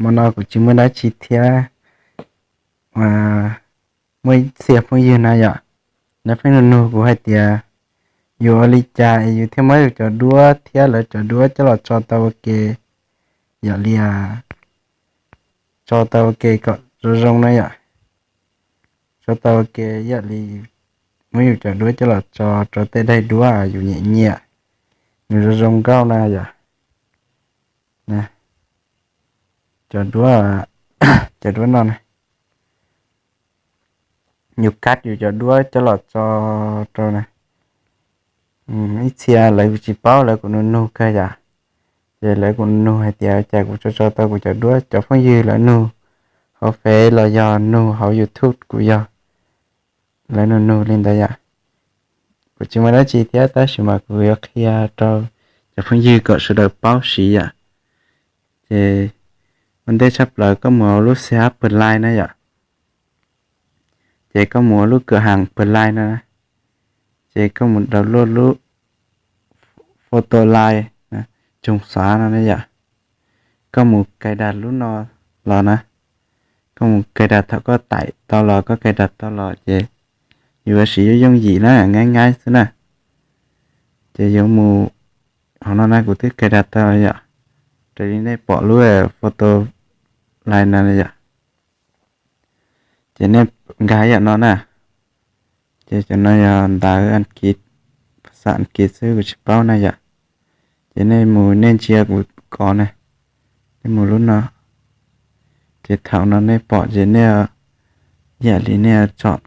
Hmo no kuv tsis muaj dab tsi thiab, muaj ib txhia phooj ywg na yom, lawv pheej nug nug kuv hais tias yus ua li cas es yus thiaj muab yus cov duab thiab lawv cov duab coj los tso tau ua ke, yom li, tso tau ua ke kom zoo zoo na yom. Tso tau ua ke yam li muab yus cov duab coj los tso rau tej daim duab yus nyiam nyiam, nws zoo zoo nkauj na yom. Cov duab, cov duab no na, yus kab yus cov duab coj los tso rau na. Ib txhia lawv tsis paub lawv kuj nug nug kawg yom, ces lawv kuj nug hais tias cas kuv tso tso tau kuv cov duab, cov phooj ywg lawv nug hauv Fev los yog nug hauv YouTube kuv yog, lawv nug nug li ntawd yom. Kuv tsis muaj dab tsi thiab tab sis mas kuv yuav qhia rau cov phooj ywg kom sawv daws paub siv yom. Ces ua ntej tshaj plaws koj mus lub xab Play na yom, ces koj mus lub kwj ha Play no, ces koj mus download lub Photo Live, Tsoos Xav no na yom. Koj mus kais dag lub no los na, koj mus kais dag thaum koj taim tau los koj kais dag tau los ces yuav siv yooj yooj yim na, nyaib nyaib xwb na. Ces yuav mus, hauv no na kuv twb kais dag tau yom, raws li nej pom lub Photo Live no yom. Ces nej nkag yam no na, ces cov no yog ntawv Askiv, phas xas Askiv xwb kuv tsis paub na yom. Ces nej mus nej ntsia kuv kov na, nej mus lub no, ces thaum no nej pom ces nej yam li nej tsom,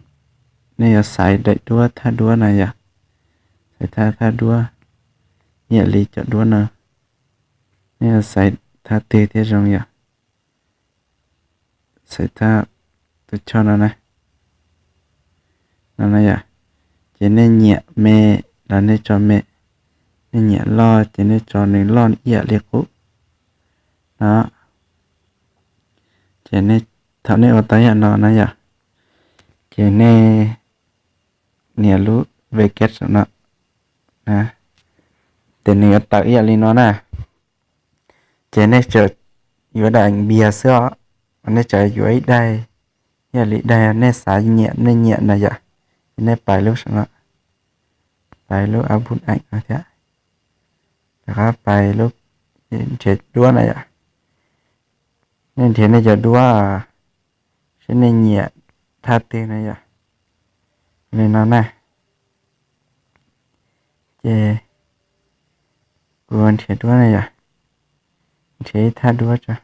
nej yuav xaiv daim duab thaj duab na yom, xaiv thaj thaj duab, yam li cov duab no, nej yuav xaiv thaj twg thiaj zoo yom. Xaiv thaj tus choj no na, no na yom. Ces nej nyiam me los nej tso me, nej nyiam loj ces nej tso nws loj ib yam li qub no. Ces thaum nej ua tau yam no na yom, ces nej nias lub V K no, ces nws yuav tawm ib yam li no na. Ces nej tsuas yuav daim npias xwb os, nej tsuas yuav ib daim, ib yam li daim nej xav nyiam nej nyiam na yom. Ces nej pais lub, pais lub a bun eem no thiab, rov qab pais lub nrhiav duab na yom. Nej nrhiav nej cov duab seb nej nyiam thaj twg na yom, li no na. Ces kuv nrhiav duab na yom, nrhiav ib thaj duab tso.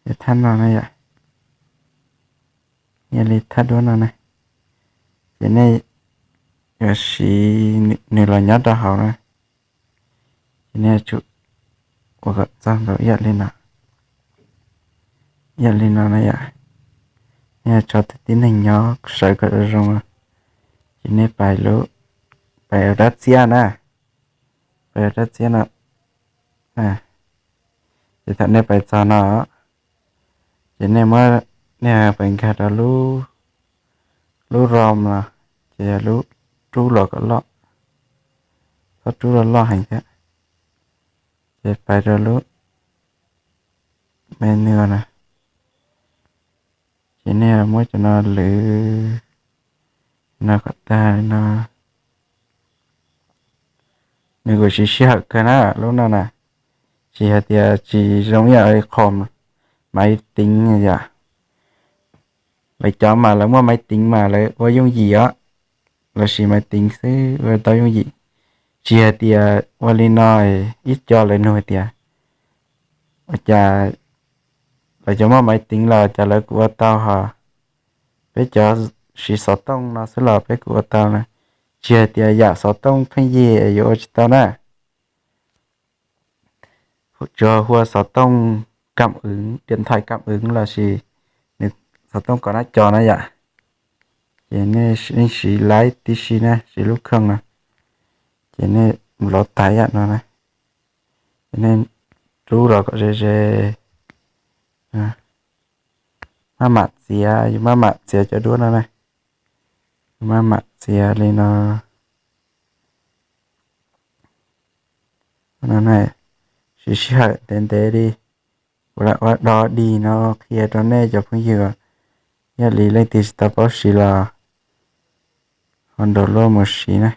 Thaj no na yom, yog li thaj duab no na, ces nej yuav siv nws los nyob rau hauv na, ces nej yuav tsum ua kom txog nkaus ib yam li no, ib yam li no na yom. Nej yuav tso tus tib neeg nyob sawv kom zoo zoo, ces nej pais lub, pais ua rab txiab na, pais ua rab txiab no. Ces thaum nej pais txog no, ces nej muab, nej pais nkag rau lub, lub Chrome no, ces yog lub, rub los kom loj, txhob rub loj loj heev thiab. Ces pais rau lub menu na, ces nej muab cov no lwv no kom tag no. Nws kuj siv sij hawm kawg na lub no na, tsis hais tias tsis zoo ib yam li qhov maiv tiv yom. Lawv cov mas lawv muaj maiv tiv mas lawv ua yooj yim os, lawv siv maiv tiv xwb ua tau yooj yim. Tsis hais tias ua li no, ib co lawv nug hais tias ua cas lawv cov muaj maiv tiv los cas lawv kuj ua tau hos, peb cov siv xov tooj no xwb los peb kuj ua tau na. Tsis hais tias yam xov tooj pheej yig yuav ua tsis tau na. Tsuas hu ua xov tooj kam wv, diam thais kam wv lossis nws xov tooj kov nab co na yom. Ces nej siv laib tib si na, siv lub khoom no, ces nej mus lov tais yam no na, ces nej rub los kom ze ze. Maj mam txiav, yus maj mam txiav cov duab no na. Maj mam txiav li no. Siv sij hawm ntev ntev li, kuv lam ua do dig no qhia rau nej cov phooj ywg. Yog li leej twg tsis tau paub siv los ho download mus siv na.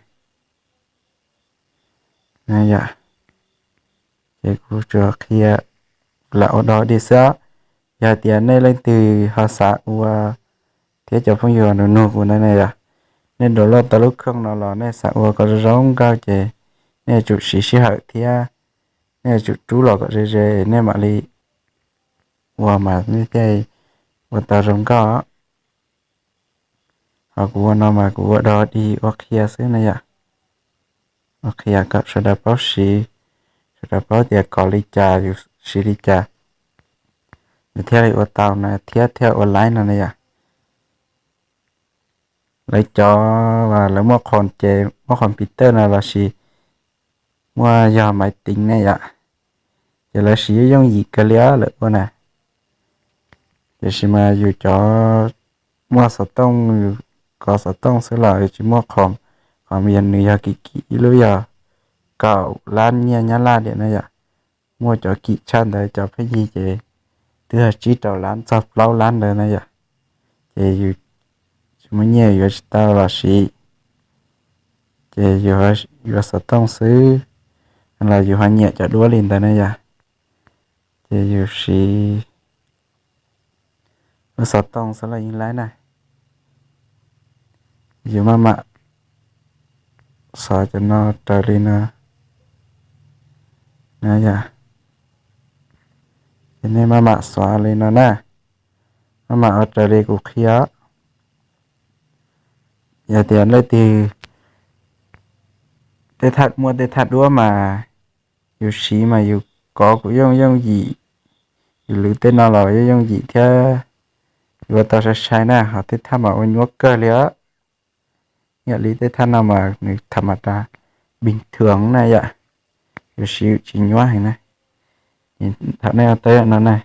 Ces kuv tsuas qhia, lam ua do dig xwb. Yog tias nej leej twg ho xav ua thiab cov phooj ywg nug nug kuv ntawd ne yom, nej download tau lub khoom no los nej xav ua kom zoo zoo nkauj ces nej yuav tsum siv sij hawm thiab nej yuav tsum rub los kom ze ze nej mam li ua mas nej thiaj ua tau zoo nkauj. Ho kuv ua no mas kuv ua do dig ua qhia xwb na yom. Ua qhia kom sawv daws paub siv, sawv daws paub tias kov li cas yus siv li cas, nws thiaj li ua tau na thiab thiaj ua laib no na yom. Lawv cov uas lawv muaj khoom ces muaj khoom pis tawj no lossis muaj yog maiv tiv ne yom, ces lawv siv yooj yooj yim kawg li lawm ua na. Tiam sis mas yus cov muaj xov tooj, yus kov xov tooj xwb los yus tsis muaj khoom, khoom yog nws yog kim kim ib lub yog kaum lab nyiaj Nyab Laj diam na yom. Muaj cov kim tshaj ntawd cov pheej yig ces twb yog tsib rau lab txog plaub lab ntawd na yom. Ces yus tsis muaj nyiaj yuav tsis tau los siv, ces yus yuav xov tooj xwb, los yus ho nyiam cov duab li ntawd na yom. Ces yus siv lub xov tooj xwb los yeej laib na. Yus maj mam xov cov no raws li no na yom. Ces nej maj mam xov li no na, maj mam ua raws li kuv qhia. Yog tias leej twg tej thaj, muaj tej thaj duab mas yus siv mas yus kov kuj yooj yooj yim, yus lwv tej no los yooj yooj yim thiab, yuav tau sai sai na. Ho tej thaj mas ua nyuab kawg li os. Yam li tej thaj no mas nws tham mas tas pis thuam na yom, yus siv tsis nyuab heev na. Thaum nej ua tau yam no na,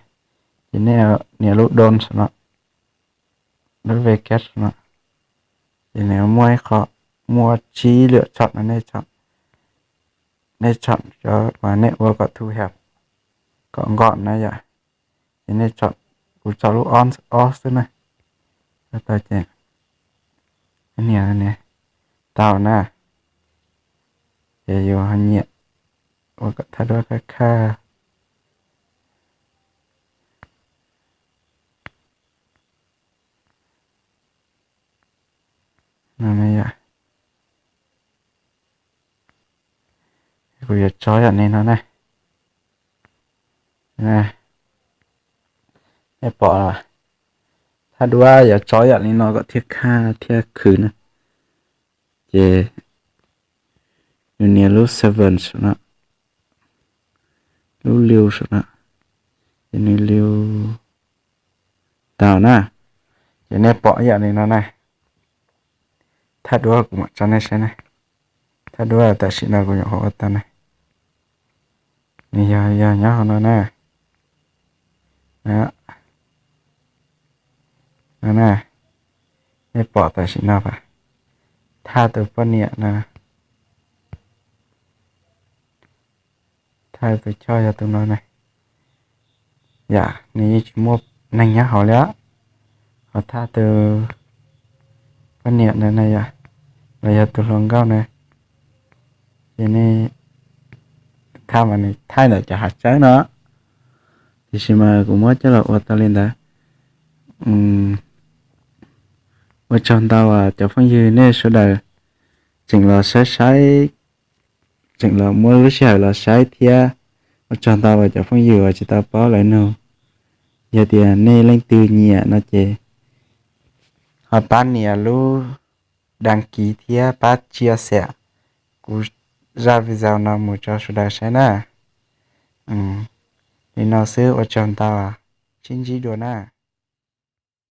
ces nej nias lub don saum no, lub ve kab saum no, ces nws muaj ib qho, muaj tsib lwm tshom no, nej tshom cov uas nej ua kom thu hais kom nkaum na yom. Ces nej tso, kuv tso lub ob xwb na. Tau ces nias tau na, ces yus ho nyiam ua kom thaj duab khaj khaj no na yom. Kuv yuav tso yam li no na. Nej pom, thaj duab yuav tso yam li no kom thiaj khaj thiaj khwv na. Ces nws nias lub seven saum no, lub liu saum no, ces nws liu tau na. Ces nej pom yam li no na. Thaj duab kuv mam tso nej saib na. Thaj duab tam sim no kuv nyuam qhuav ua tau na. Nws yog, yog nyob hauv no na. No na, nej pom tam sim no as, thaj tus poj niam no, thaj tus choj yog tus no na. Yam nws yeej tsis muaj neeg nyob hauv li os. Ho thaj tus poj niam ntawd na yom, los yog tus hluas nkauj na, ces nej, thaj mas nws thaij ntawm cov hav tsawb no, tiam sis mas kuv muab coj los ua tau li ntawd. Ua tsaug ntau cov phooj ywg nej sawv daws tseem los saib saib, tseem los muab lub sij hawm los saib thiab. Ua tsaug ntau cov phooj ywg uas tsis tau paub lawv nug. Yog tias nej leej twg nyiam no ces ho pab nias lub đăng ký thiab pab chia sẻ kuv zaj video no mus rau sawv daws saib na. Li no xwb, ua tsaug ntau, sib ntsib dua na.